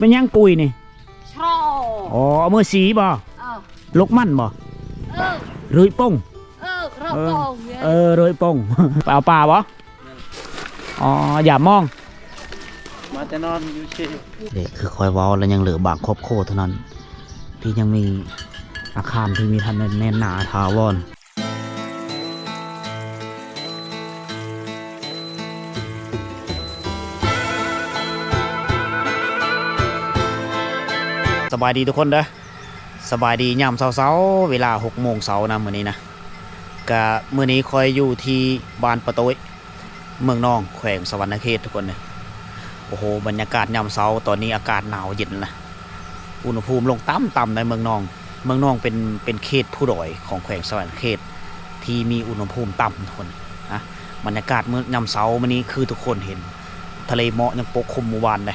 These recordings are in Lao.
ແມ່ນຫຍັງ? ປຸ໋ຍນີ້ ສະເລາະ. ອໍ ເອົາມືສີບໍ່? ເອີ ລົກມັນບໍ່? ເອີ ເລື້ອຍປົງ. ເອີ ເລື້ອຍປົງ ເອີ ເລື້ອຍປົງ. ໄປເອົາປາບໍ່? ອໍ ຢາມມອງ ມາແຕ່ນອນຢູ່ເຊ. ເດ້ ຄືຂ້ອຍເວົ້າ ແລ້ວຍັງເຫຼືອບາງຄອບຄົວເທົ່ານັ້ນ ທີ່ຍັງມີອາຄານທີ່ມີທັນໄດ້ແໜ້ນໜາຖາວອນ. ສະບາຍດີທຸກຄົນເດີ ສະບາຍດີຍາມເຊົ້າໆ ເວລາຫົກໂມງເຊົ້ານະ ມື້ນີ້ນະ. ກະມື້ນີ້ຂ້ອຍຢູ່ທີ່ບ້ານປະໂຕ້ຍ ເມືອງນອງ ແຂວງສະຫວັນນະເຂດ ທຸກຄົນເອີຍ. ໂອ້ໂຫ ບັນຍາກາດຍາມເຊົ້າ ຕອນນີ້ອາກາດໜາວເຢັນລະ ອຸນຫະພູມລົງຕ່ຳໆ ໃນເມືອງນອງ. ເມືອງນອງເປັນ ເປັນເຂດພູດອຍຂອງແຂວງສະຫວັນນະເຂດ ທີ່ມີອຸນຫະພູມຕ່ຳ ທຸກຄົນນະ. ບັນຍາກາດມື້ ຍາມເຊົ້າມື້ນີ້ ຄືທຸກຄົນເຫັນ ທະເລໝອກຍັງປົກຄຸມໝູ່ບ້ານເດ້.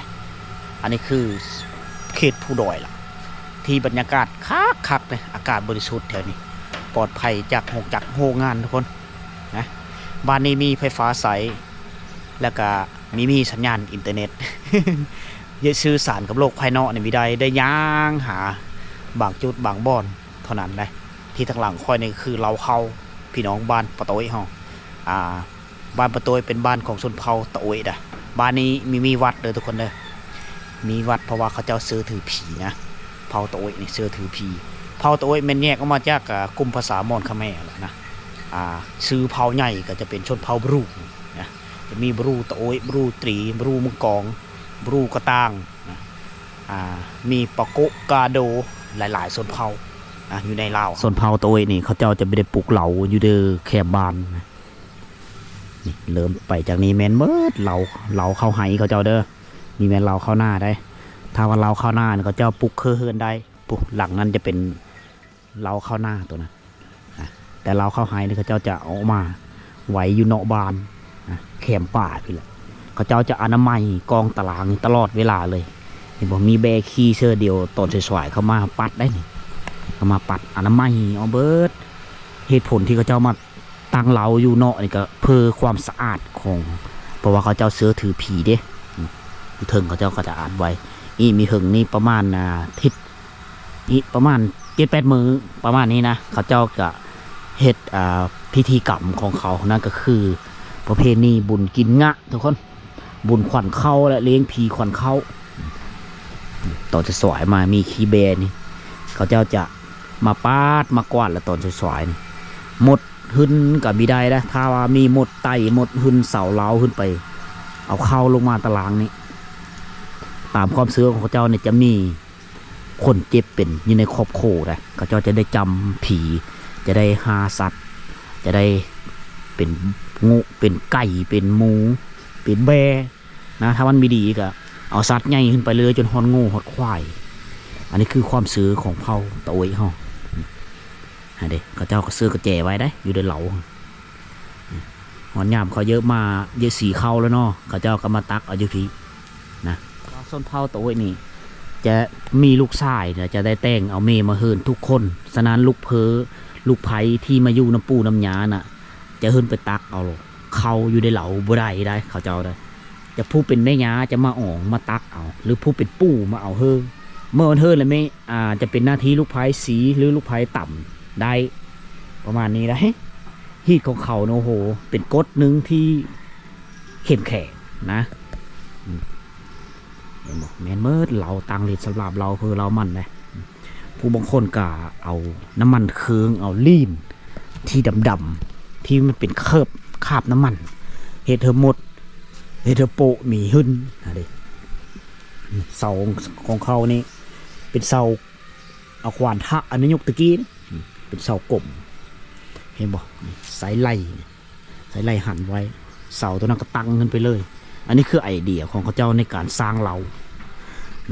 ອັນນີ້ຄືເຂດພູດອຍລະ ທີ່ບັນຍາກາດຄັກໆ ເດ້ ອາກາດບໍລິສຸດແຖວນີ້ ປອດໄພຈາກໂຮງຈັກໂຮງງານ ທຸກຄົນນະ. ບ້ານນີ້ມີໄຟຟ້າໃຊ້ ແລ້ວກະມີ ມີສັນຍານອິນເຕີເນັດ ເຮັດສື່ສານກັບໂລກພາຍນອກນີ້ບໍ່ໄດ້ ໄດ້ຍ່າງຫາບາງຈຸດບາງບ່ອນເທົ່ານັ້ນເດ້. ທີ່ທາງຫຼັງຂ້ອຍນີ້ຄືເລົ້າເຂົ້າ ພີ່ນ້ອງບ້ານປະໂຕ້ຍເຮົາ. ອ່າ ບ້ານປະໂຕ້ຍເປັນບ້ານຂອງຊົນເຜົ່າຕະໂອ້ຍເດ້. ບ້ານນີ້ມີ ມີວັດເດີທຸກຄົນເດີ ມີວັດ ເພາະວ່າເຂົາເຈົ້າເຊື່ອຖືຜີນະ. ເຜົ່າຕະໂອ້ຍນີ້ເຊື່ອຖືຜີ. ເຜົ່າຕະໂອ້ຍແມ່ນແຍກອອກມາຈາກ ອ່າ ກຸ່ມພາສາມອນຂະແໝລະນະ. ອ່າ ຊື່ເຜົ່າໃຫຍ່ກໍຈະເປັນຊົນເຜົ່າບຣູນະ ຈະມີບຣູຕະໂອ້ຍ ບຣູຕຣີ ບຣູມັງກອງ ບຣູກະຕ່າງນະ. ອ່າ ມີປາໂກະ ກາໂດ ຫຼາຍໆຊົນເຜົ່ານະ ຢູ່ໃນລາວ. ຊົນເຜົ່າຕະໂອ້ຍນີ້ ເຂົາເຈົ້າຈະບໍ່ໄດ້ປູກເຫຼົ້າຢູ່ເດີແຄມບ້ານນະ. ນີ້ເລີ່ມໄປຈາກນີ້ແມ່ນເໝິດເລົ້າ ເລົ້າເຂົ້າໄຮ່ເຂົາເຈົ້າເດີ. ນີ້ແມ່ນເລົ້າເຂົ້ານາໄດ໋. ຖ້າວ່າເລົ້າເຂົ້ານານີ້ ເຂົາເຈົ້າປຸກຄືເຮືອນໄດ້. ປຸ ຫຼັງນັ້ນຈະເປັນເລົ້າເຂົ້ານາໂຕນັ້ນນະ ແຕ່ເລົ້າເຂົ້າໄຮ່ນີ້ ເຂົາເຈົ້າຈະເອົາອອກມາໄວ້ຢູ່ນອກບ້ານນະ ແຄມປ່າພີ້ແຫຼະ. ເຂົາເຈົ້າຈະອະນາໄມກອງຕະລາງນີ້ຕະຫຼອດເວລາເລີຍ. ເຫັນບໍ່? ມີແບ້ຂີ້ເທື່ອດຽວ ຕອນສວາຍໆເຂົາມາປັດໄດ໋ນີ້ ເຂົາມາປັດອະນາໄມເອົາເບີດ. ເຫດຜົນທີ່ເຂົາເຈົ້າມາ ຕັ້ງເລົ້າຢູ່ເນາະ ອັນນີ້ກໍເພື່ອຄວາມສະອາດຂອງ ເພາະວ່າເຂົາເຈົ້າເຊື່ອຖືຜີເດ້. ຢູ່ເທິງເຂົາເຈົ້າກໍຈະອັດໄວ້ ອີກມີເຫິງນີ້ປະມານ ອ່າ ທິດ ອີກປະມານເຈັດແປດມື້ປະມານນີ້ນະ ເຂົາເຈົ້າກໍເຮັດ ອ່າ ພິທີກຳຂອງເຂົາ ນັ້ນກໍຄືປະເພນີບຸນກິນງະ ທຸກຄົນ. ບຸນຂວັນເຂົ້າ ແລະ ລ້ຽງຜີຂວັນເຂົ້າ. ຕອນສວາຍໆມາມີຂີ້ແບ້ນີ້ ເຂົາເຈົ້າຈະມາປາດມາກວາດ ແລະ ຕອນສວາຍໆນີ້ ມົດຫຶ່ນກໍມີໄດ້ນະ. ຖ້າວ່າມີມົດໄຕ່ ມົດຫຶ່ນເສົາເລົ້າຂຶ້ນໄປ ເອົາເຂົ້າລົງມາຕະລາງນີ້. ຕາມຄວາມເຊື່ອຂອງເຂົາເຈົ້ານີ້ ຈະມີ ຄົນເຈັບເປັນຢູ່ໃນຄອບຄົວໃດ໋ ເຂົາເຈົ້າຈະໄດ້ຈຳຜີ ຈະໄດ້ຫາສັດ ຈະໄດ້ເປັນງະ ເປັນໄກ່ ເປັນໝູ ເປັນແບ້ນະ. ຖ້າມັນບໍ່ດີກໍເອົາສັດໃຫຍ່ຂຶ້ນໄປເລື້ອຍ ຈົນຮອດງະຮອດຄວາຍ. ອັນນີ້ຄືຄວາມເຊື່ອຂອງເຜົ່າຕະໂອ້ຍເຮົາ. ຫັ້ນເດ້ ເຂົາເຈົ້າກໍເຊື່ອກະແຈໄວ້ໄດ໋ ຢູ່ໃນເລົ້າ. ຮອດຍາມເຂົາເຢີມາ ເຢີມສີເຂົ້າແລ້ວເນາະ ເຂົາເຈົ້າກໍມາຕັກເອົາຢູ່ພີ້ນະ. ຊົນເຜົ່າຕະໂອ້ຍນີ້ ຈະມີລູກຊາຍນະ ຈະໄດ້ແຕ່ງເອົາເມມາເຮືອນທຸກຄົນ. ສະນັ້ນ ລູກເພີ ລູກໃພ້ທີ່ມາຢູ່ນຳປູ່ນຳຍ່ານະ ຈະຂຶ້ນໄປຕັກເອົາເຂົ້າຢູ່ໃນເລົ້າບໍ່ໄດ້ໄດ໋ ເຂົາເຈົ້າໄດ໋. ຈະຜູ້ເປັນແມ່ຍ່າຈະມາອອງມາຕັກເອົາ ຫຼື ຜູ້ເປັນປູ່ມາເອົາເຮີ ເມື່ອເຮີແລ້ວແມ່ ອ່າ ຈະເປັນໜ້າທີ່ລູກໃພ້ສີ ຫຼື ລູກໃພ້ຕຳໄດ້ ປະມານນີ້ໄດ໋. ຮີດຂອງເຂົານະ ໂອ້ໂຫ ເປັນກົດໜຶ່ງທີ່ເຂັ້ມແຂງນະ. ອືມ ເຫັນບໍ່? ແມ່ນເໝິດ ເຫຼົ້າຕ່າງລິດສຳລັບເຫຼົ້າເພີເຫຼົ້າມັນເດ້. ຜູ້ບາງຄົນກໍເອົານ້ຳມັນເຄື່ອງ ເອົາລີນທີ່ດຳໆ ທີ່ມັນເປັນເຄີບ ຄາບນ້ຳມັນ ເຮັດໃຫ້ມົດ ເຮັດໃຫ້ໂປະມີຫຶ່ນຫັ້ນເດ້. ເສົາຂອງເຂົານີ້ເປັນເສົາ ເອົາຂວານທະ ອັນນາຍົກຕະກີ້ ເປັນເສົາກົມ ເຫັນບໍ່? ໃຊ້ໄຫຼ ໃຊ້ໄຫຼຫັນໄວ້ ເສົາຕົວນັ້ນກໍຕັ້ງຂຶ້ນໄປເລີຍ. ອັນນີ້ຄືໄອເດຍຂອງເຂົາເຈົ້າໃນການສ້າງເລົ້າ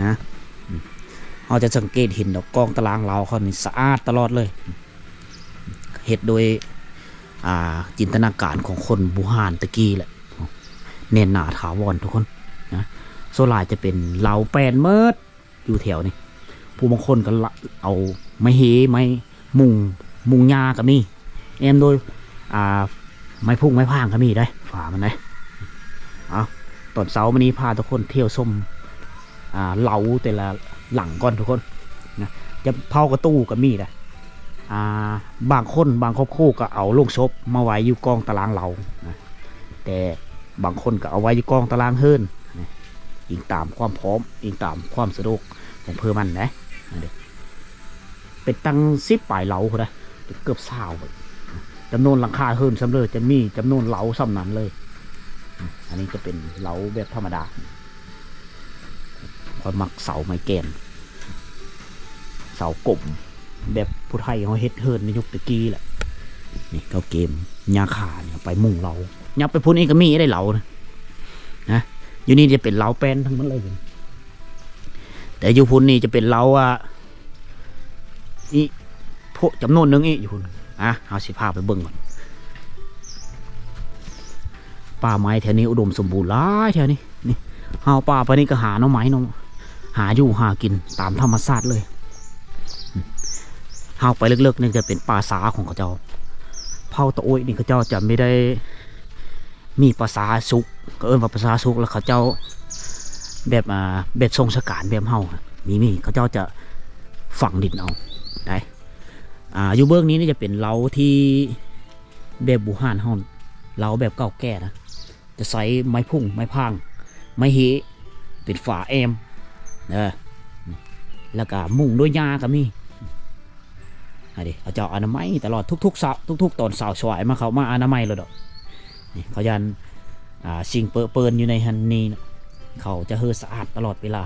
ນະ. ເຮົາຈະສັງເກດເຫັນດອກ ກອງຕະລາງເລົ້າເຂົານີ້ສະອາດຕະຫຼອດເລີຍ ເຮັດໂດຍ ອ່າ ຈິນຕະນາການຂອງຄົນບູຮານຕະກີ້ແຫຼະ ແໜ້ນໜາຖາວອນທຸກຄົນນະ. ສ່ວນຫຼາຍຈະເປັນເລົ້າແປ້ນເໝິດ ຢູ່ແຖວນີ້ ຜູ້ບາງຄົນກໍລະ ເອົາໄມ້ເຮ ໄມ້ມຸງ ມຸງຫຍ້າກໍມີ ແອ້ມໂດຍ ອ່າ ໄມ້ພຸ້ງໄມ້ພາງກໍມີໄດ໋ ຝາມັນໄດ໋. ເອົາ ຕອນເຊົ້າມື້ນີ້ພາທຸກຄົນທ່ຽວຊົມ ອ່າ ເລົາແຕ່ລະຫຼັງກ່ອນທຸກຄົນນະ. ຈະເຜົາກະຕູ້ກໍມີນະ. ອ່າ ບາງຄົນ ບາງຄອບຄົວກໍເອົາໂລງສົບມາໄວ້ຢູ່ກ້ອງຕາລາງເລົານະ, ແຕ່ບາງຄົນກໍເອົາໄວ້ຢູ່ກ້ອງຕາລາງເຮືອນນະ, ອີງຕາມຄວາມພ້ອມ ອີງຕາມຄວາມສະດວກຂອງເພິ່ນມັນນະ. ອັນນີ້ ເປັນຕັ້ງສິບປາຍເລົາພຸ້ນນະ, ເປັນເກືອບຊາວພຸ້ນ. ຈຳນວນຫຼັງຄາເຮືອນສ່ຳເລີ ຈະມີຈຳນວນເລົາສ່ຳນັ້ນເລີຍ. ອັນນີ້ຈະເປັນເລົາແບບທຳມະດາ, ຂ້ອຍມັກເສົາໄມ້ແກ່ນ ເສົາກົມ ແບບຜູ້ໄທເຮົາເຮັດເຮືອນໃນຍຸກແຕ່ກີ້ແຫຼະ. ນີ້ເຂົາເກມຫຍ້າຄານີ້ໄປມຸງເລົາ. ຫຍັບໄປພຸ້ນອີກກໍມີໄດ້ເລົານະ, ນະ. ຢູ່ນີ້ຈະເປັນເລົາແປ້ນທັງໝົດເລີຍ, ແຕ່ຢູ່ພຸ້ນນີ້ຈະເປັນເລົາ ອ່າ ອີກ ພວກຈຳນວນໜຶ່ງອີກຢູ່ພຸ້ນ. ອ່ະ ເຮົາຊິພາໄປເບິ່ງກ່ອນ. ປ່າໄມ້ແຖວນີ້ອຸດົມສົມບູນຫຼາຍແຖວນີ້. ນີ້ ເຮົາປ່າໄປນີ້ກໍຫາໜໍ່ໄມ້ເນາະ, ຫາຢູ່ຫາກິນຕາມທຳມະຊາດເລີຍ. ເຮົາໄປເລິກໆ ນີ້ຈະເປັນປ່າຊາຂອງເຂົາເຈົ້າ. ເຜົ່າຕາໂອ້ຍນີ້ເຂົາເຈົ້າຈະມີໄດ້ ມີປະຊາສຸກ ເຂົາເອີ້ນວ່າປະຊາສຸກ ແລ້ວເຂົາເຈົ້າແບບ ອ່າ ແບບຊົງຊະການແບບເຮົາ ມີ ມີ ເຂົາເຈົ້າຈະຝັງດິນເອົາໄດ້. ອ່າ ຢູ່ເບື້ອງນີ້ນີ້ຈະເປັນເລົາທີ່ແບບບູຮານເຮົາ, ເລົາແບບເກົ່າແກ່ນະ, ຈະໃຊ້ໄມ້ພຸ້ງ ໄມ້ພາງ ໄມ້ເຮ ເປັນຝາແອ້ມເດີ, ແລ້ວກະມຸງດ້ວຍຫຍ້າກໍມີ. ອັນນີ້ເຂົາເຈົ້າອະນາໄມຕະຫຼອດ ທຸກໆເຊົ້າ ທຸກໆຕອນເຊົ້າສວາຍມາ ເຂົາມາອະນາໄມໂລດດອກ. ນີ້ເຂົາຢ້ານ ອ່າ ສິ່ງເປິເປິນຢູ່ໃນຫັ້ນນີ້ ເຂົາຈະເຮີສະອາດຕະຫຼອດເວລາ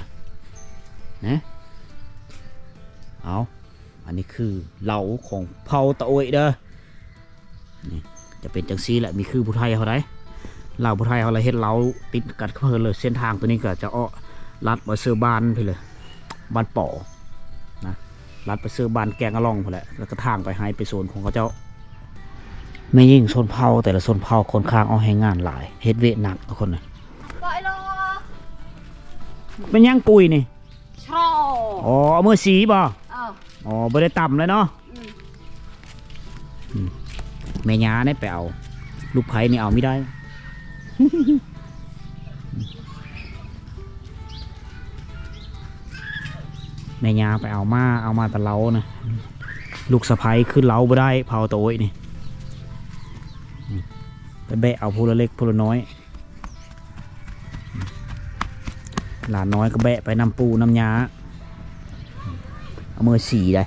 ນະ. ເອົາ ອັນນີ້ຄືເລົາຂອງເຜົ່າຕາໂອ້ຍເດີ. ນີ້ຈະເປັນຈັ່ງຊີ້ແຫຼະ, ມີຄືຜູ້ໄທເຮົາໃດ໋. ເລົາຜູ້ໄທເຮົາລະເຮັດເລົາຕິດກັນເພິ່ນເລີຍ. ເສັ້ນທາງໂຕນີ້ກໍຈະເອາະລັດໄປເຊີບ້ານພີ້ເລີຍ, ບ້ານປໍນະ, ລັດໄປເຊີບ້ານແກງອະລ່ອງພຸ້ນແຫຼະ, ແລ້ວກໍທາງໄປໄຮ່ໄປສວນຂອງເຂົາເຈົ້າ. ແມ່ຍິງຊົນເຜົ່າແຕ່ລະຊົນເຜົ່າຄ່ອນຂ້າງອອກແຮງງານຫຼາຍ, ເຮັດວຽກໜັກທຸກຄົນນະ. ເປັນຫຍັງປຸຍນີ້? ອໍ ເອົາມືສີບໍ່? ອໍ ບໍ່ໄດ້ຕຳເລີຍເນາະ. ອືມ ແມ່ຍ່າໄດ້ໄປເອົາ, ລູກໃພ້ນີ້ເອົາບໍ່ໄດ້. ແມ່ຍ່າໄປເອົາມາ, ເອົາມາແຕ່ເລົານະ. ລູກສະໃພ້ຂຶ້ນເລົາບໍ່ໄດ້, ເຜົ່າຕາໂອ້ຍນີ້. ອືມ ໄປແບະເອົາຜູ້ລະເລັກຜູ້ລະນ້ອຍ. ຫຼານນ້ອຍກໍແບະໄປນຳປູ່ນຳຍ່າ ເອົາມືສີໄດ໋.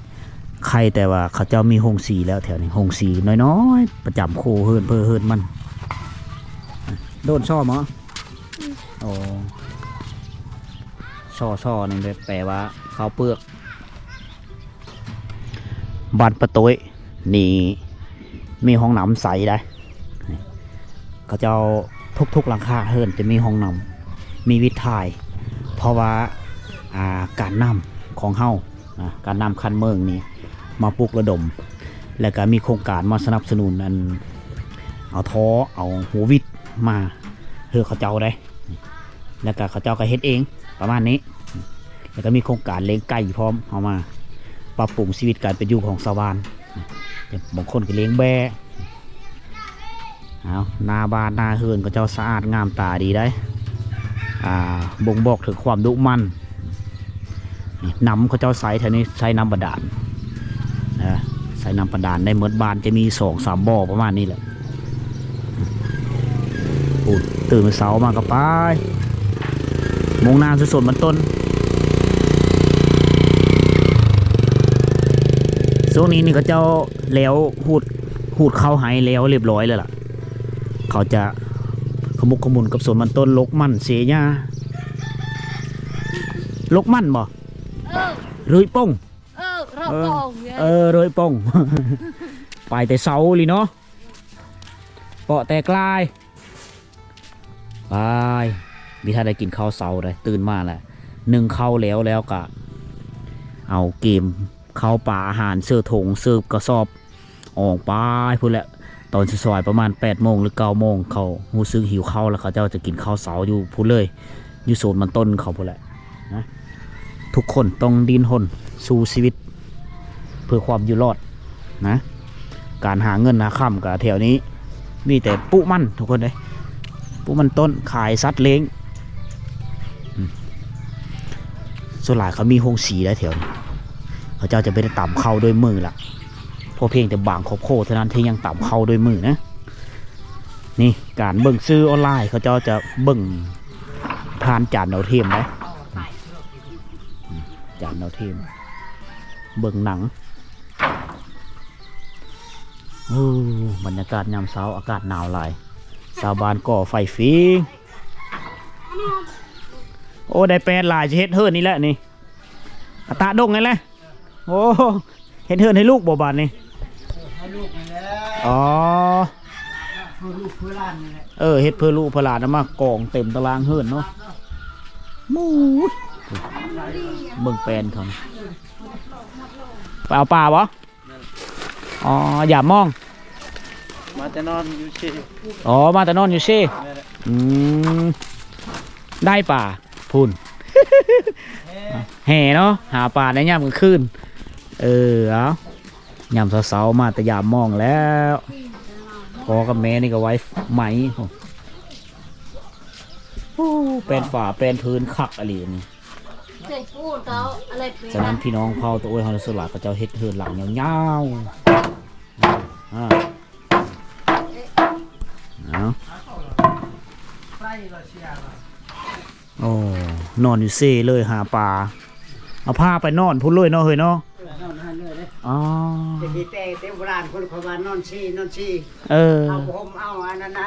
ໄຄແຕ່ວ່າເຂົາເຈົ້າມີໂຮງສີແລ້ວແຖວນີ້, ໂຮງສີນ້ອຍໆ ປະຈຳໂຄເຮືອນເພີເຮືອນມັນ. ໂດນຊໍ່ໝໍ? ອືມ ໂອ້ ຊໍ່ ຊໍ່ນີ້ແປວ່າເຂົ້າເປືອກ. ບ້ານປາໂຕ້ຍນີ້ມີຫ້ອງນ້ຳໃສໄດ໋. ເຂົາເຈົ້າທຸກໆຫຼັງຄາເຮືອນຈະມີຫ້ອງນ້ຳ ມີວິດຖ່າຍ ເພາະວ່າ ອ່າ ການນ້ຳຂອງເຮົານະ ການນ້ຳຂັ້ນເມືອງນີ້ມາປຸກລະດົມ ແລ້ວກະມີໂຄງການມາສະໜັບສະໜູນ ອັນ ເອົາທໍ່ ເອົາຫົວວິດມາໃຫ້ເຂົາເຈົ້າໄດ໋. ແລ້ວກະເຂົາເຈົ້າກະເຮັດເອງປະມານນີ້. ແລ້ວກໍມີໂຄງການລ້ຽງໄກ່ພ້ອມ ເອົາມາປັບປຸງຊີວິດການເປັນຢູ່ຂອງຊາວບ້ານ. ບາງຄົນກໍລ້ຽງແບ້. ເອົາ ໜ້າບ້ານໜ້າເຮືອນເຂົາເຈົ້າສະອາດງາມຕາດີໄດ໋. ອ່າ ບົ່ງບອກເຖິງຄວາມດຸໝັ່ນ. ນີ້ ນ້ຳເຂົາເຈົ້າໃຊ້ແຖວນີ້ໃຊ້ນ້ຳບາດານ. ເອີ ໃຊ້ນ້ຳບາດານໄດ້ໝົດ ບ້ານຈະມີສອງສາມບໍ່ປະມານນີ້ແຫຼະ. ໂອ້ ຕື່ນເຊົ້າມາກໍໄປ ມຸ່ງໜ້າສູ່ສວນມັນຕົ້ນ. ຊ່ວງນີ້ນີ້ເຂົາເຈົ້າແລ້ວ ຮູດ ຮູດເຂົ້າໄຮ່ແລ້ວລຽບຮ້ອຍແລ້ວລະ. ເຂົາຈະຂະໝຸກຂະໝຸນກັບສວນມັນຕົ້ນ ລົກໝັ່ນເສຍຫຍ້າ. ລົກໝັ່ນບໍ່? ເອີ ເລີຍປົ່ງ. ເອີ ເລີຍປົ່ງ ເອີ ເລີຍປົ່ງ. ໄປແຕ່ເຊົ້າອີ່ຫຼີເນາະ ເປາະແຕ່ກາຍ ໄປ ມີທ່ານໄດ້ກິນເຂົ້າເຊົ້າໄດ໋. ຕື່ນມາແລ້ວ ໜຶ້ງເຂົ້າແລ້ວ ແລ້ວກະເອົາກຽມເຂົ້າປາອາຫານ ເສີຖົງ ເສີກະສອບ ອອກໄປພຸ້ນແຫຼະ. ຕອນສາຍໆປະມານແປດໂມງ ຫຼື ເກົ້າໂມງ ເຂົາຮູ້ສຶກຫິວເຂົ້າ ແລ້ວເຂົາເຈົ້າຈະກິນເຂົ້າເຊົ້າຢູ່ພຸ້ນເລີຍ ຢູ່ສວນມັນຕົ້ນເຂົາພຸ້ນແຫຼະນະ. ທຸກຄົນຕ້ອງດີ້ນຮົນສູ້ຊີວິດເພື່ອຄວາມຢູ່ລອດນະ. ການຫາເງິນຫາຄຳກະແຖວນີ້ມີແຕ່ປູກມັນທຸກຄົນເດ້, ປູກມັນຕົ້ນ ຂາຍສັດລ້ຽງ. ອືມ ສ່ວນຫຼາຍເຂົາມີໂຮງສີໄດ໋ແຖວນີ້ ເຂົາເຈົ້າຈະບໍ່ໄດ້ຕຳເຂົ້າດ້ວຍມືລະ ເພາະພຽງແຕ່ບາງຄອບຄົວເທົ່ານັ້ນທີ່ຍັງຕຳເຂົ້າດ້ວຍມືນະ. ນີ້ການເບິ່ງສື່ອອນລາຍ ເຂົາເຈົ້າຈະເບິ່ງຜ່ານຈານດາວທຽມໄດ໋ ອືມ ຈານດາວທຽມ ເບິ່ງໜັງ. ໂອ້ ບັນຍາກາດຍາມເຊົ້າ ອາກາດໜາວຫຼາຍ ຊາວບ້ານກໍ່ໄຟຝີງ. ໂອ້ ໄດ້ແປດຫຼາຍ ຊິເຮັດເຮືອນນີ້ແຫຼະນີ້ ອາຕະດົງນີ້ແຫຼະ. ໂອ້ ເຮັດເຮືອນໃຫ້ລູກບໍ່ບາດນີ້? ໃຫ້ລູກນີ້ແຫຼະ. ອໍ ເພື່ອລູກເພື່ອຫຼານນີ້ແຫຼະ. ເອີ ເຮັດເພື່ອລູກເພື່ອຫຼານ ເອົາມາກອງເຕັມຕາລາງເຮືອນເນາະ. ໝູ ເບິ່ງແປນເຂົາ ໄປເອົາປາບໍ່? ແມ່ນ. ອໍ ຢາມມອງ ມາແຕ່ນອນຢູ່ເຊ. ອໍ ມາແຕ່ນອນຢູ່ເຊ. ແມ່ນແຫຼະ. ອືມ ໄດ້ປາພຸ້ນ ແຫ່ເນາະ ຫາປາໃນຍາມກາງຄືນ. ເອີ ເອົາ ຍາມເຊົ້າໆ ມາແຕ່ຢາມມອງແລ້ວ ພໍ່ກັບແມ່ນີ້ກໍໄວ້ໄໝ. ໂອ້ ແປນຝາແປນພື້ນຄັກອີ່ຫຼີນີ້. ສະນັ້ນພີ່ນ້ອງເຜົ່າຕາໂອ້ຍເຮົາ ສ່ວນຫຼາຍເຂົາເຈົ້າເຮັດເຮືອນຫຼັງຍາວໆ. ອາ ເອົາ ໂອ້ ນອນຢູ່ເຊເລີຍ ຫາປາ ເອົາຜ້າໄປນອນພຸ້ນເລີຍເນາະ ເຮີຍເນາະ. ນອນຫັ້ນເລີຍເດ້. ອໍ ແຕ່ ແຕ່ ແຕ່ໂບລານເພິ່ນເຂົາວ່ານອນເຊ ນອນເຊ. ເອີ ເອົາຜ້າຫົ່ມ ເອົາອັນນັ້ນນະ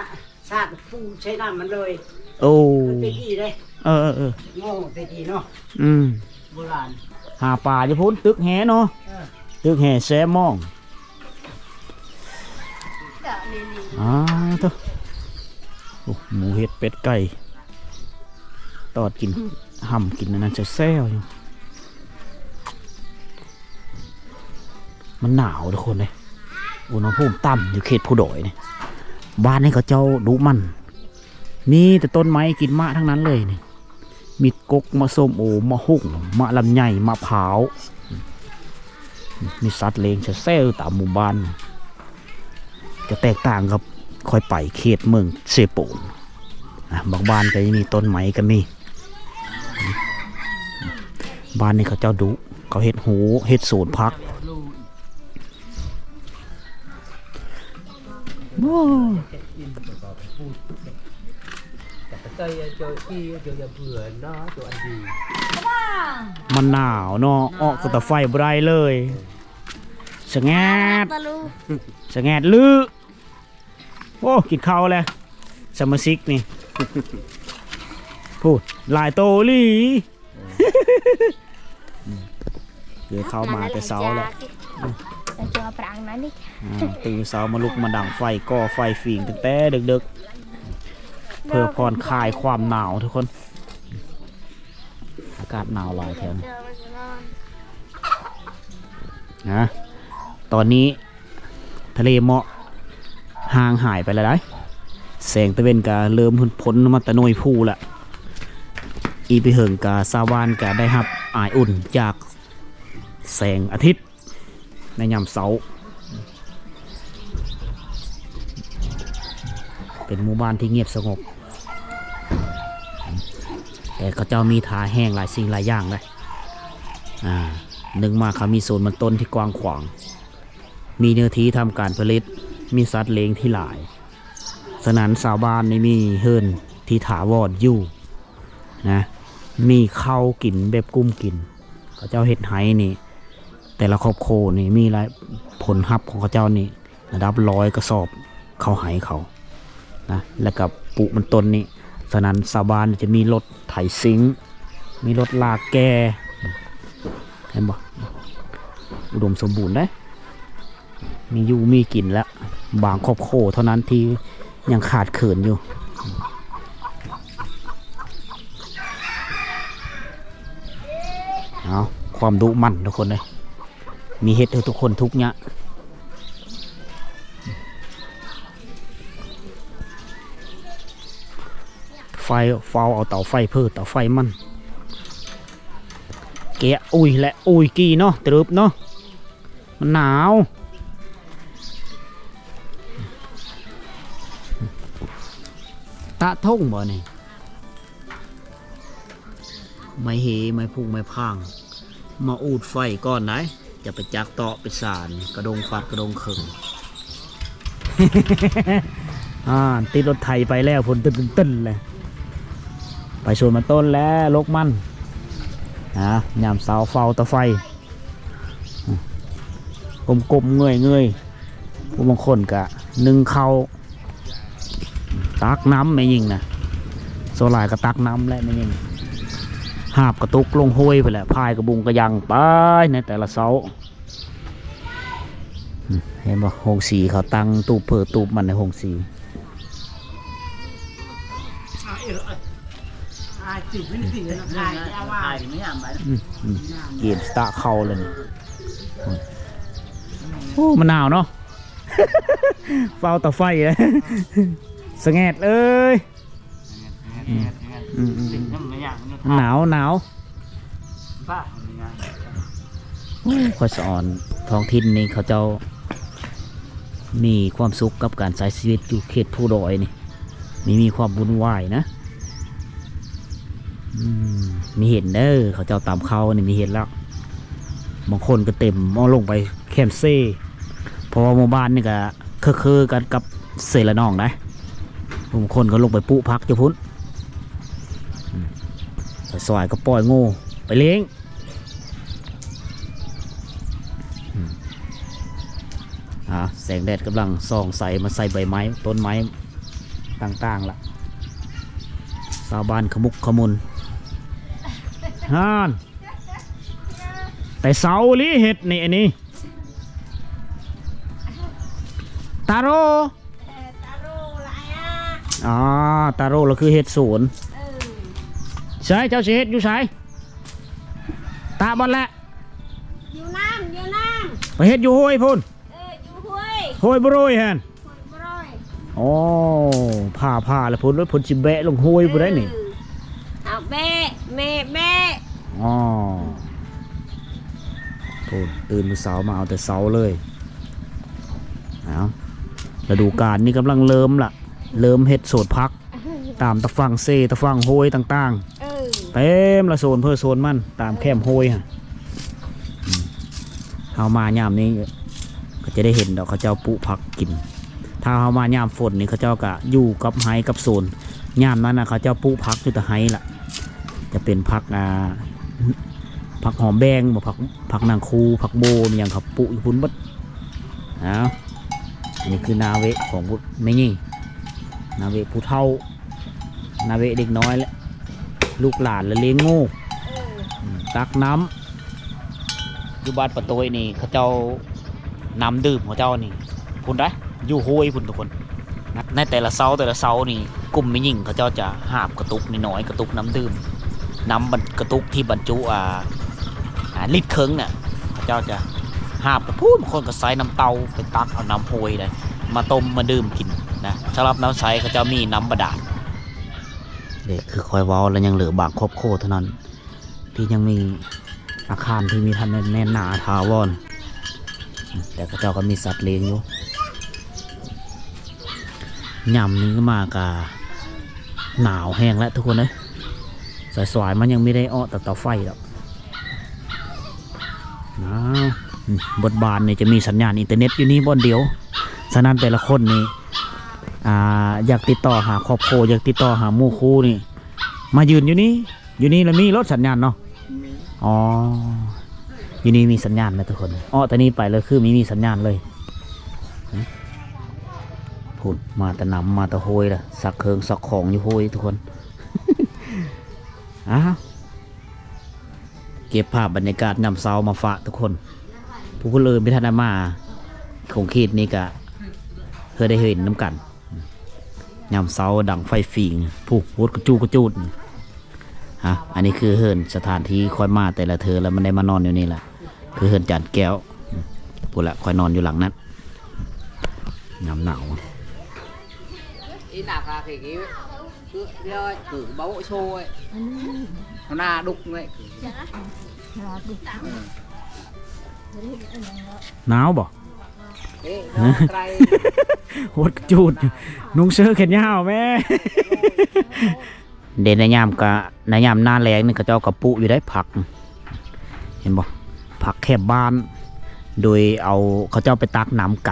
ສາດປູໃສ່ນ້ຳມັນເລີຍ. ໂອ້ ແຕ່ກີ້ເດ້. ເອີໆໆ ໂງ່ແຕ່ກີ້ເນາະ. ອືມ ໂບລານ ຫາປາຢູ່ພຸ້ນ ຕຶກແຫເນາະ. ເອີ ຕຶກແຫແຊມອງ. ອາ ໂທ້ ໂອ້ ໝູເຫັດເປັດໄກ່ ຕອດກິນ ຫຳກິນອັນນັ້ນແຊວໆຢູ່. ມັນໜາວທຸກຄົນເດ້ ອຸນຫະພູມຕ່ຳຢູ່ເຂດພູດອຍນີ້. ບ້ານນີ້ເຂົາເຈົ້າດຸໝັ່ນ ມີແຕ່ຕົ້ນໄມ້ກິນໝາກທັງນັ້ນເລີຍນີ້ ມີກົກ ໝາກສົ້ມໂອ ໝາກຫຸ່ງ ໝາກລຳໄຍ ໝາກພ້າວ ມີສັດລ້ຽງແຊວໆຕາມໝູ່ບ້ານ. ຈະແຕກຕ່າງກັບຂ້ອຍໄປເຂດເມືອງເຊໂປນ ອາ ບາງບ້ານກໍມີຕົ້ນໄມ້ກໍມີ. ບ້ານນີ້ເຂົາເຈົ້າດຸ ເຂົາເຮັດຮູ້ ເຮັດສວນຜັກ. ໂອ້ ມັນໜາວເນາະ ອອກແຕ່ໄຟບໍ່ໄດ້ເລີຍ. ສະແງດ ສະແງດລື. ໂອ້ ກິນເຂົ້າແລ້ວ ສະມາຊິກນີ້ ພຸ້ນ ຫຼາຍໂຕອີ່ຫຼີ. ເອີ ເຂົ້າມາແຕ່ເຊົ້າແລ້ວ ອືມ ຕື່ນເຊົ້າມາລຸກມາດັງໄຟ ກໍ່ໄຟຝີງຕັ້ງແຕ່ເດິກໆ ເພື່ອຜ່ອນຄາຍຄວາມໜາວທຸກຄົນ. ອາກາດໜາວຫຼາຍແຖວນີ້ນະ ຕອນນີ້ ທະເລໝອກຫ່າງຫາຍໄປແລ້ວໃດ໋ ແສງຕາເວັນກະເລີ່ມພົ້ນມາແຕ່ໜ່ວຍພູລະ. ອີກບໍ່ເຫິງກະຊາວບ້ານກະໄດ້ຮັບອາຍອຸ່ນຈາກແສງອາທິດໃນຍາມເຊົ້າ. ເປັນໝູ່ບ້ານທີ່ງຽບສະຫງົບ ແຕ່ເຂົາເຈົ້າມີທ່າແຮງຫຼາຍສິ່ງຫຼາຍຢ່າງເດ້. ອາ ໜຶ່ງມາເຂົາມີສວນມັນຕົ້ນທີ່ກວ້າງຂວາງ ມີເນື້ອທີ່ທຳການຜະລິດ ມີສັດລ້ຽງທີ່ຫຼາຍ. ສະນັ້ນຊາວບ້ານນີ້ມີເຮືອນທີ່ຖາວອນຢູ່ນະ ມີເຂົ້າກິນແບບກຸ້ມກິນ. ເຂົາເຈົ້າເຮັດໄຮ່ນີ້ ແຕ່ລະຄອບຄົວນີ້ມີລາຍ ຜົນຮັບຂອງເຂົາເຈົ້ານີ້ລະດັບຮ້ອຍກະສອບເຂົ້າໄຮ່ເຂົານະ ແລ້ວກະປູກມັນຕົ້ນນີ້. ສະນັ້ນຊາວບ້ານຈະມີລົດໄຖຊິງ ມີລົດລາກແກ່ ເຫັນບໍ່ ອຸດົມສົມບູນເດ້. ມີຢູ່ມີກິນແລ້ວ ບາງຄອບຄົວເທົ່ານັ້ນທີ່ຍັງຂາດເຂີນຢູ່. ເອົາ ຄວາມດຸໝັ່ນທຸກຄົນເອີຍ ມີເຮັດໃຫ້ທຸກຄົນທຸກຍາກ. ໄຟ ເຝົ້າເອົາເຕົາໄຟເພີ້ເຕົາໄຟມັນ ແກະອຸຍແລະອຸຍກີ້ເນາະ ຕະລຶບເນາະ. ມັນໜາວ ຕະທົ່ງບໍ່ນີ້? ໄມ້ເຫ ໄມ້ພຸງ ໄມ້ພາງ ມາອູດໄຟກ່ອນໄດ໋ ຈະໄປຈັກເຕາະໄປສານ ກະດົງຟາດກະດົງເຄິ່ງ ອ່າ ຕິດລົດໄຖໄປແລ້ວ ພຸ້ນ ຕຶ້ນໆໆ ແລ້ວ ໄປສວນມັນຕົ້ນແລ້ວ ລົກມັນ ອ່າ ຍາມເຊົ້າເຝົ້າຕາໄຟ ກົ້ມໆເງີຍໆ ຜູ້ບາງຄົນກະໜຶ້ງເຂົ້າ ຕັກນ້ຳແມ່ຍິງນະ ສ່ວນຫຼາຍກໍຕັກນ້ຳແຫຼະແມ່ຍິງ ຫາບກະຕຸກລົງຫ້ວຍພຸ້ນແຫຼະ ພາຍກະບຸງກະຍັງໄປໃນແຕ່ລະເຊົ້າ. ເຫັນບໍ່ ໂຮງສີເຂົາຕັ້ງຕູບເພີຕູບມັນໃນໂຮງສີ ອືມ ອືມ ເກມສະຕາເຂົ້າແລ້ວນີ້ ໂອ້ ມັນໜາວເນາະ ເຝົ້າຕາໄຟເລີຍ ສະແງດເອີຍ ອືມ ອືມ ອືມ ໜາວ ໜາວ ໂອ້ ຂ້ອຍສະອອນ ທ້ອງຖິ່ນນີ້ເຂົາເຈົ້າມີຄວາມສຸກກັບການໃຊ້ຊີວິດຢູ່ເຂດພູດອຍນີ້ ມີ ມີຄວາມວຸ່ນວາຍນະ ອືມ ມີເຫັນເດີ ເຂົາເຈົ້າຕຳເຂົ້ານີ້ມີເຫັນແລ້ວ ບາງຄົນກໍເຕັມ ເອົາລົງໄປແຄມເຊ ເພາະວ່າໝູ່ບ້ານນີ້ກໍເຄືໆກັນກັບເຊລະນອງໄດ໋ ບາງຄົນກໍລົງໄປປູກຜັກຢູ່ພຸ້ນ ອືມ ສວາຍໆກໍປ່ອຍງູໄປລ້ຽງ ອືມ ອ່າ ແສງແດດກຳລັງສ່ອງໃສມາໃສ່ໃບໄມ້ ຕົ້ນໄມ້ຕ່າງໆລະ ຊາວບ້ານຂະໝຸກຂະໝຸນ ຮານ ແຕ່ເຊົ້າອີ່ຫຼີເຮັດນີ້ ອັນນີ້ ຕາໂຣ ເອີ ຕາໂຣລະອາ ອໍ ຕາໂຣລະຄືເຮັດສວນ ເອີ ໃສ ເຈົ້າຊິເຮັດຢູ່ໃສ? ຕາບ່ອນແຫຼະ ຢູ່ນ້ຳ ຢູ່ນ້ຳ ໄປເຮັດຢູ່ຫ້ວຍພຸ້ນ ເອີ ຢູ່ຫ້ວຍ ຫ້ວຍບໍ່ໂຣຍຫັ້ນ ຫ້ວຍບໍ່ໂຣຍ ອໍ ຜ່າ ຜ່າລະພຸ້ນ ເພິ່ນຊິແບະລົງຫ້ວຍພຸ້ນໄດ໋ນີ້ ເອີ ເອົາແບະ ແມ່ແບະ ອໍ ໂອ້ ຕື່ນມື້ເຊົ້າມາເອົາແຕ່ເຊົ້າເລີຍ ເອົາ ລະດູການນີ້ກຳລັງເລີ່ມລະ ເລີ່ມເຮັດສວນຜັກ ຕາມຕາຝັ່ງເຊ ຕາຝັ່ງຫ້ວຍຕ່າງໆ ເອີ ເຕັມລະ ໂຊນເພີໂຊນມັນ ຕາມແຄມຫ້ວຍຫັ້ນ ອືມ ເຮົາມາຍາມນີ້ກໍຈະໄດ້ເຫັນດອກ ເຂົາເຈົ້າປູກຜັກກິນ ຖ້າເຮົາມາຍາມຝົນນີ້ ເຂົາເຈົ້າກະຢູ່ກັບໄຮ່ກັບສວນ ຍາມນັ້ນນະ ເຂົາເຈົ້າປູກຜັກຢູ່ແຕ່ໄຮ່ລະ ຈະເປັນຜັກ ອ່າ ຜັກຫອມແບງບໍ ຜັກ ຜັກນາງຄູ ຜັກໂບ ມີຫຍັງ ເຂົາປູກຢູ່ພຸ້ນເບິດ ເອົາ ອັນນີ້ຄືນາເວະຂອງຜູ້ແມ່ຍິງ ນາເວະຜູ້ເຖົ້າ ນາເວະເດັກນ້ອຍ ແລະ ລູກຫຼານ ແລະ ລ້ຽງງູ ເອີ ອືມ ຕັກນ້ຳ ຢູ່ບ້ານປະໂຕຍນີ້ ເຂົາເຈົ້າ ນ້ຳດື່ມເຂົາເຈົ້ານີ້ ພຸ້ນໄດ໋ ຢູ່ຫ້ວຍພຸ້ນທຸກຄົນ ໃນແຕ່ລະເຊົ້າ ແຕ່ລະເຊົ້ານີ້ ກຸ່ມແມ່ຍິງເຂົາເຈົ້າຈະຫາບກະຕຸກນ້ອຍໆ ກະຕຸກນ້ຳດື່ມ ນ້ຳບັນ ກະຕຸກທີ່ບັນຈຸ ອ່າ ອ່າ ລິດເຄິ່ງນະ ເຂົາເຈົ້າຈະຫາບໄປພຸ້ນ ບາງຄົນກໍໃຊ້ນ້ຳເຕົ້າໄປຕັກເອົານ້ຳຫ້ວຍໄດ໋ ມາຕົ້ມມາດື່ມກິນນະ ສຳລັບນ້ຳໃຊ້ເຂົາເຈົ້າມີນ້ຳບາດານ ເດ້ ຄືຂ້ອຍເວົ້າລະຍັງເຫຼືອບາງຄອບຄົວເທົ່ານັ້ນ ທີ່ຍັງມີອາຄານທີ່ມີທັນແໜ້ນໜາຖາວອນ ແຕ່ເຂົາເຈົ້າກໍມີສັດລ້ຽງຢູ່ ຍາມນີ້ມາກະໜາວແຮງແລ້ວທຸກຄົນເອີຍ ສວາຍໆມັນຍັງມີໄດ້ເອາະແຕ່ເຕົາໄຟດອກ ອ້າວ ອືມ ບົດບານນີ້ຈະມີສັນຍານອິນເຕີເນັດຢູ່ນີ້ບ່ອນດຽວ ສະນັ້ນແຕ່ລະຄົນນີ້ ອ່າ ຢາກຕິດຕໍ່ຫາຄອບຄົວ ຢາກຕິດຕໍ່ຫາໝູ່ຄູ່ນີ້ ມາຢືນຢູ່ນີ້ ຢູ່ນີ້ລະມີໂລດສັນຍານເນາະ ມີ ອໍ ຢູ່ນີ້ມີສັນຍານນະທຸກຄົນ ເອາະແຕ່ນີ້ໄປລະຄືມີ ມີສັນຍານເລີຍ ພຸ້ນ ມາແຕ່ນ້ຳ ມາແຕ່ຫ້ວຍລະ ຊັກເຄື່ອງຊັກຂອງຢູ່ຫ້ວຍທຸກຄົນ ອ້າວ ເກັບພາບບັນຍາກາດຍາມເຊົ້າມາຝາກທຸກຄົນ ຜູ້ຄົນອື່ນບໍ່ທັນໄດ້ມາ ຂົງເຂດນີ້ກະເພື່ອໄດ້ເຫັນນຳກັນ ຍາມເຊົ້າດັງໄຟຝິງ ຜູ້ ໂຫດກະຈູກະຈູດ ຮະ ອັນນີ້ຄືເຮືອນສະຖານທີ່ຂ້ອຍມາແຕ່ລະເທື່ອລະ ມັນໄດ້ມານອນຢູ່ນີ້ລະ ຄືເຮືອນຈານແກ້ວ ພຸ້ນລະ ຂ້ອຍນອນຢູ່ຫຼັງນັ້ນ ຍາມໜາວ ໜາວບໍ່? ໂຫດກະຈູດ ນຸ່ງເສື້ອແຂນຍາວແມ້. ເດ ໃນຍາມກະ ໃນຍາມໜ້າແລ້ງນີ້ ເຂົາເຈົ້າກໍປູກຢູ່ໄດ໋ຜັກ ເຫັນບໍ່? ຜັກແຄບບ້ານ ໂດຍເອົາ ເຂົາເຈົ້າໄປຕັກນ້ຳໄກ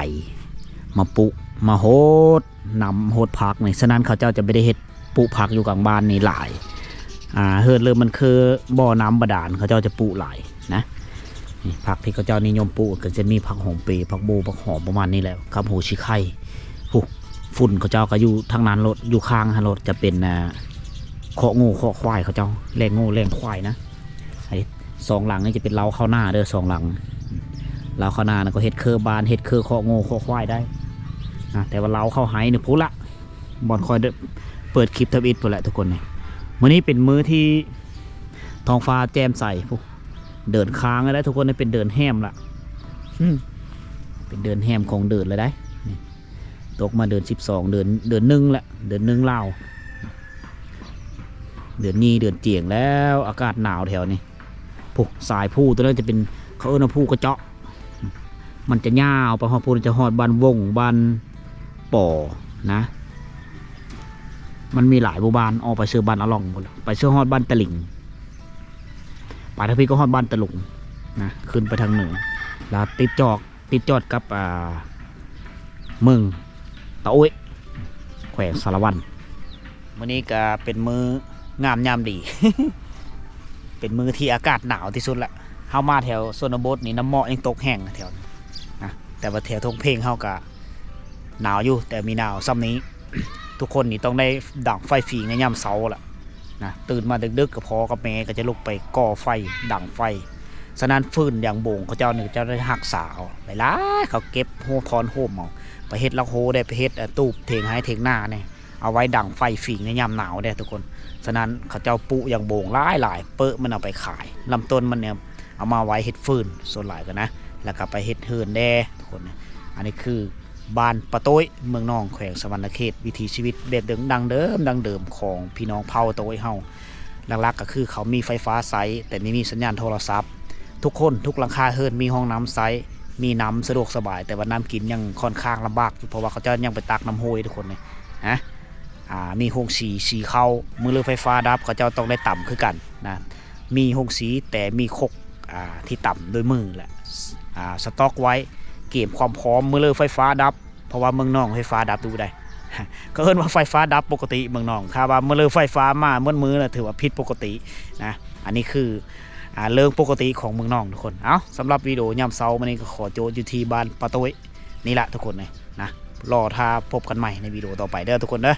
ມາປູກ ມາຫົດນ້ຳຫົດຜັກນີ້. ສະນັ້ນເຂົາເຈົ້າຈະບໍ່ໄດ້ເຮັດ ປູກຜັກຢູ່ກາງບ້ານນີ້ຫຼາຍ. ອ່າ ເຮີດເລີມມັນຄືບໍ່ນ້ຳບາດານ ເຂົາເຈົ້າຈະປູກຫຼາຍນະ. ນີ້ ຜັກທີ່ເຂົາເຈົ້ານິຍົມປູກກໍຈະມີຜັກຫອມເປ, ຜັກບົ່, ຜັກຫອມ ປະມານນີ້ແຫຼະ ກັບຫົວສີໄຄ. ຜູ້ ຝຸ່ນເຂົາເຈົ້າກໍຢູ່ທາງນັ້ນໂລດ ຢູ່ຂ້າງຫັ້ນໂລດ ຈະເປັນ ອ່າ ຄອກງົວຄອກຄວາຍເຂົາເຈົ້າ ແລ້ງງົວແລ້ງຄວາຍນະ. ໄອ້ສອງຫຼັງນີ້ຈະເປັນເລົ້າເຂົ້ານາເດີ ສອງຫຼັງ. ເລົ້າເຂົ້ານານະ ກໍເຮັດເຄີບ້ານ ເຮັດເຄີຄອກງົວຄອກຄວາຍໄດ້ນະ. ແຕ່ວ່າເລົ້າເຂົ້າໄຮ່ນີ້ພຸ້ນລະ ບ່ອນຂ້ອຍເດີ ເປີດຄລິບທຳອິດພຸ້ນແຫຼະທຸກຄົນນີ້. ມື້ນີ້ເປັນມື້ທີ່ທ້ອງຟ້າແຈ່ມໃສ ຜູ້ ເດີນຄ້າງແລ້ວທຸກຄົນ ເປັນເດີນແຮມລະ ອືມ ເປັນເດືອນແຮມຂອງເດືອນແລ້ວໄດ໋. ນີ້ ຕົກມາເດືອນສິບສອງ ເດືອນ ເດືອນໜຶ່ງແຫຼະ ເດືອນໜຶ່ງລາວ ເດືອນນີ້ເດືອນຈຽງແລ້ວ. ອາກາດໜາວແຖວນີ້. ຜູ້ ສາຍພູຕົວນັ້ນຈະເປັນ ເຂົາເອີ້ນວ່າພູກະເຈາະ ມັນຈະຍາວໄປຮອດພຸ້ນ ຈະຮອດບ້ານວົງ ບ້ານປໍນະ. ມັນມີຫຼາຍໝູ່ບ້ານ ອອກໄປເຊີບ້ານອາລ່ອງພຸ້ນ ໄປເຊີຮອດບ້ານຕະລິງ ໄປທາງພີ້ກໍຮອດບ້ານຕະລຸງນະ ຂຶ້ນໄປທາງເໜືອ ແລ້ວຕິດຈອກ ຕິດຈອດກັບ ອ່າ ເມືອງຕາໂອ້ຍ ແຂວງສາລະວັນ. ມື້ນີ້ກະເປັນມື້ງາມຍາມດີ ເປັນມື້ທີ່ອາກາດໜາວທີ່ສຸດລະ. ເຮົາມາແຖວຊົນນະບົດນີ້ ນ້ຳເໝາະຍັງຕົກແຮງນະແຖວນີ້ນະ ແຕ່ວ່າແຖວທົ່ງເພັງເຮົາກະໜາວຢູ່ ແຕ່ມີໜາວຊ່ຳນີ້ ທຸກຄົນນີ້ຕ້ອງໄດ້ດັງໄຟຝິງໃນຍາມເຊົ້າລະນະ. ຕື່ນມາດຶກໆ ກັບພໍ່ກັບແມ່ກໍຈະລຸກໄປກໍ່ໄຟ ດັງໄຟ. ສະນັ້ນຟືນຢາງໂບງເຂົາເຈົ້ານີ້ ເຂົາເຈົ້າໄດ້ຮັກສາເອົາຫຼາຍໆ ເຂົາເກັບໂຮ ຖອນໂຮມເອົາ ໄປເຮັດລັກໂຮໄດ້ ໄປເຮັດ ອ່າ ຕູບເຖງໄຮ່ເຖງນານີ້ ເອົາໄວ້ດັງໄຟຝິງໃນຍາມໜາວເດ້ທຸກຄົນ. ສະນັ້ນເຂົາເຈົ້າປູກຢາງໂບງຫຼາຍໆ ເປິ້ນມັນເອົາໄປຂາຍ ລຳຕົ້ນມັນນີ້ ເອົາມາໄວ້ເຮັດຟືນສ່ວນຫຼາຍກໍນະ ແລ້ວກໍໄປເຮັດເຮືອນແດ່ທຸກຄົນ. ອັນນີ້ຄືບ້ານປາໂຕ້ຍ ເມືອງໜອງ ແຂວງສະຫວັນນະເຂດ. ວິຖີຊີວິດແບບເດີມ ດັ້ງເດີມ ດັ້ງເດີມຂອງພີ່ນ້ອງເຜົ່າໂຕ້ຍເຮົາ ຫຼັກໆກໍຄືເຂົາມີໄຟຟ້າໃຊ້ ແຕ່ບໍ່ມີສັນຍານໂທລະສັບ. ທຸກຄົນ ທຸກຫຼັງຄາເຮືອນມີຫ້ອງນ້ຳໃຊ້ ມີນ້ຳສະດວກສະບາຍ ແຕ່ວ່ານ້ຳກິນຍັງຂ້ອນຂ້າງລຳບາກ ເພາະວ່າເຂົາເຈົ້າຍັງໄປຕັກນ້ຳຫ້ວຍທຸກຄົນນີ້ນະ. ອ່າ ມີໂຮງສີ ສີເຂົ້າ ມື້ເລີໄຟຟ້າດັບ ເຂົາເຈົ້າຕ້ອງໄດ້ຕຳຄືກັນນະ. ມີໂຮງສີ ແຕ່ມີຄົກ ອ່າ ທີ່ຕຳດ້ວຍມືແຫຼະ ອ່າ ສະຕັອກໄວ້ ກຽມຄວາມພ້ອມ ມື້ເລີໄຟຟ້າດັບ ເພາະວ່າເມືອງໜອງໄຟຟ້າດັບດຸໄດ໋ ເຂົາເອີ້ນວ່າໄຟຟ້າດັບປົກກະຕິເມືອງໜອງ. ຖ້າວ່າມື້ເລີໄຟຟ້າມາໝົດມື້ລະ ຖືວ່າຜິດປົກກະຕິນະ. ອັນນີ້ຄື ອ່າ ເລື່ອງປົກກະຕິຂອງເມືອງໜອງທຸກຄົນ. ເອົ້າ ສຳລັບວິດີໂອຍາມເຊົ້າມື້ນີ້ ກໍຂໍໂຈະຢູ່ທີ່ບ້ານປາໂຕ້ຍນີ້ລະທຸກຄົນເອີຍນະ. ລໍຖ້າພົບກັນໃໝ່ໃນວິດີໂອຕໍ່ໄປເດີທຸກຄົນເດີ.